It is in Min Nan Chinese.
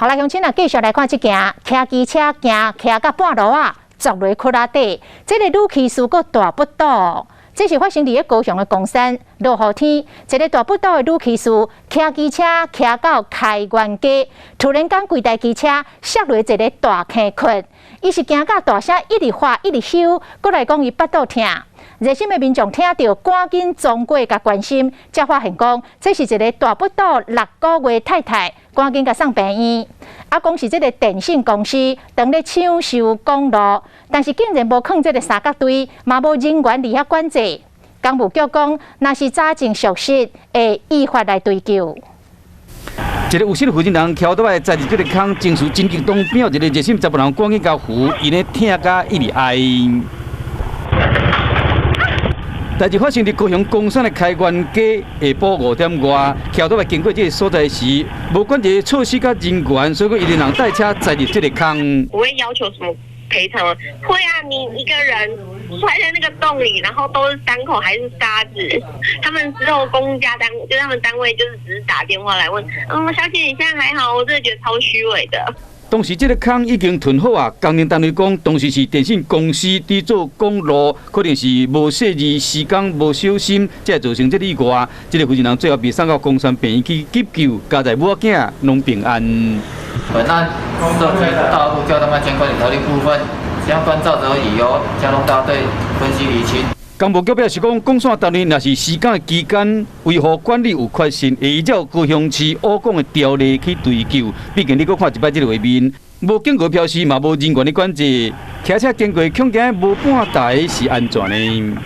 好啦，鄉親啊，繼續來看這件騎機車行騎到半路仔，砸落窟仔底，這個女騎士閣大腹肚。這是發生佇咧高雄的岡山，落雨天，一个大腹肚的女騎士騎機車騎到開源街，突然間規台機車摔落一个大坑窟，伊是驚甲大聲一直喊一直吼，閣來講伊腹肚疼。熱心的民眾聽著，趕緊衝過共關心，才發現講這是一个大腹肚6個月太太，趕緊共送病院。啊，講是這个電信公司當咧搶修公路，但是竟然無囥這个三角錐，嘛無人員佇遐管制。工務局講，若是查證屬實，會依法來追究。一个有心的負責人騎倒來載入這个坑，情緒真激動，邊有一个熱心查埔人趕緊共扶，伊咧疼甲一直哀。代誌發生佇高雄岡山的開源街下晡5點外，騎倒來經過這个所在時，無管制措施佮人員，所以講伊人帶車載入這个坑。不會要求什麼賠償，會啊！你一個人摔在那個洞裡，然後都是傷口還是沙子，他們之後公家單，就他們單位就是只是打電話來問，嗯，小姐你現在還好？我真的覺得超虛偽的。當時這个坑已經吞好啊，工程單位講，當時是電信公司佇做公路，可能是無細膩施工無小心，才會造成這个意外。這个負責人最後被送到岡山病院去急救，佳哉母仔囝攏平安。本案涉及道路交通安全管理條例部分，相關肇責已由交通大隊分析釐清。工務局表示講，公線單位若是施工的期間維護管理有缺失，會依照高雄市五港的條例去追究。畢竟你閣看一擺這个畫面，無警告標示，嘛無人員的管制，騎車經過，恐驚無半台是按怎呢？